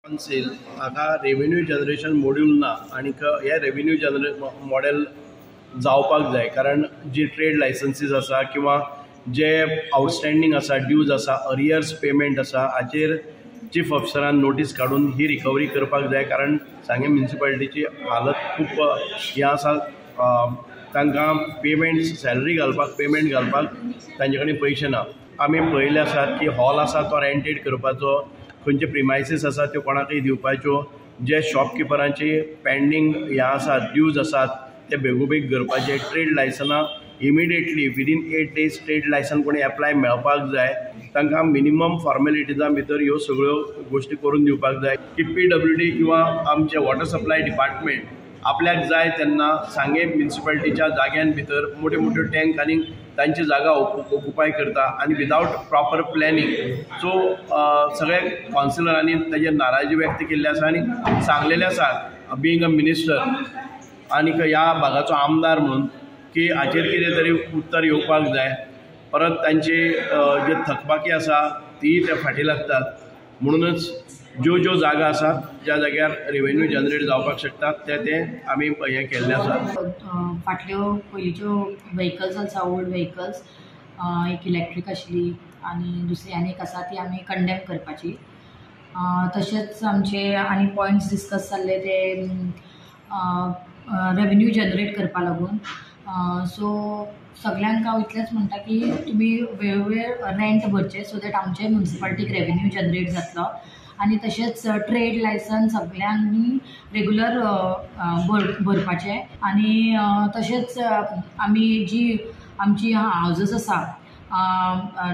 Council हाका revenue generation module ना आनीक हे रेवेन्यू मॉडेल जावपाक जाय, कारण जी ट्रेड लायसन्सीस आसा किंवा जे आउटस्टँडींग आसा, ड्यूज आसा, अरियर्स पेमेंट आसा, हाचेर चीफ ऑफिसरान नोटीस काडून ही रिकवरी करपाक जाय. कारण सांगें म्युनिसिपालिटीची हालत खूब हें आसा, तांकां पेमेंट सॅलरी घालपाक, पेमेंट घालपाक तांचे कडेन पयशे ना. आमी पळयल्ले आसात की हॉल आसा तो रेंटेड करपाचो, खंयचे प्रिमायसीस आसा त्यो कोणाकय दिवपाच्यो, जे शॉपकिपरांची पेंडींग हें आसा, ड्यूज आसात ते बेगोबेग करपाचे. ट्रेड लायसनां immediately within 8 days trade licence कोणी एप्लाय मेळपाक जाय. तांकां मिनिमम फॉर्मेलिटीजां भितर ह्यो सगळ्यो गोश्टी करून दिवपाक जाय की PWD किंवा आमचे वॉटर सप्लाय डिपार्टमेंट आपल्याक जाय तेन्ना सांगें म्युनिसिपालिटीच्या जाग्यान भितर मोट्यो मोट्यो टँक आनी तांची जागा ऑक्युपाय करता आनी विदावट प्रॉपर प्लॅनिंग. सो सगळे कावन्सिलरांनी ताजेर नाराजी व्यक्त केल्ली आसा आनी सांगलेलें आसा बीइंग अ मिनिस्टर आनी ह्या भागाचो आमदार म्हणून की हाचेर कितें तरी उत्तर येवपाक जाय. परत तांची जे थकबाकी आसा ती ते फाटीं लागतात. म्हणूनच ज्यो ज्यो जागा आसात ज्या जाग्यार रेवेन्यू जनरेट जावपाक शकता ते ते आमी हें केल्लें आसा. फाटल्यो पयलींच्यो व्हेकल्स आसा, ओल्ड व्हेकल्स, एक इलेक्ट्रीक आशिल्ली आनी दुसरी आनी एक आसा ती आमी कंडेम करपाची. तशेंच आमचे आनी पॉयंट्स डिस्कस जाल्ले ते रेवेन्यू जनरेट करपा लागून. सो सगल्यांक हांव इतलेंच म्हणटा की तुमी वेळोवेळ रेंट भरचें सो that आमचे म्युनिसिपालिटीक रेवेन्यू जनरेट जातलो. आनी तशेंच ट्रेड लायसन्स सगल्यांनी रेगुलर भरपाचें. आनी तशेंच आमी जी आमची हावजीस आसा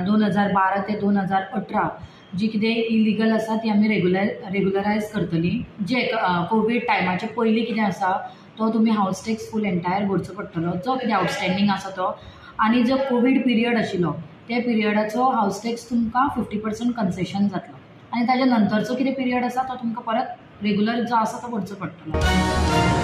2012 ते 2018 जी कितें इलिगल आसा ती आमी रेगुलरायज करतली. जे कोवीड टायमाचे पयलीं कितें आसा तो तुमी हावज टॅक्स फूल एंटायर भरचो पडटलो, जो कितें आउटस्टँडींग आसा तो. आनी जो कोवीड पिरियड आशिल्लो त्या पिरियडाचो हावज टॅक्स तुमकां 50% कन्सेशन जातलो आनी ताज्या नंतरचो कितें पिरियड आसा तो तुमकां परत रेगुलर जो आसा तो भरचो पडटलो.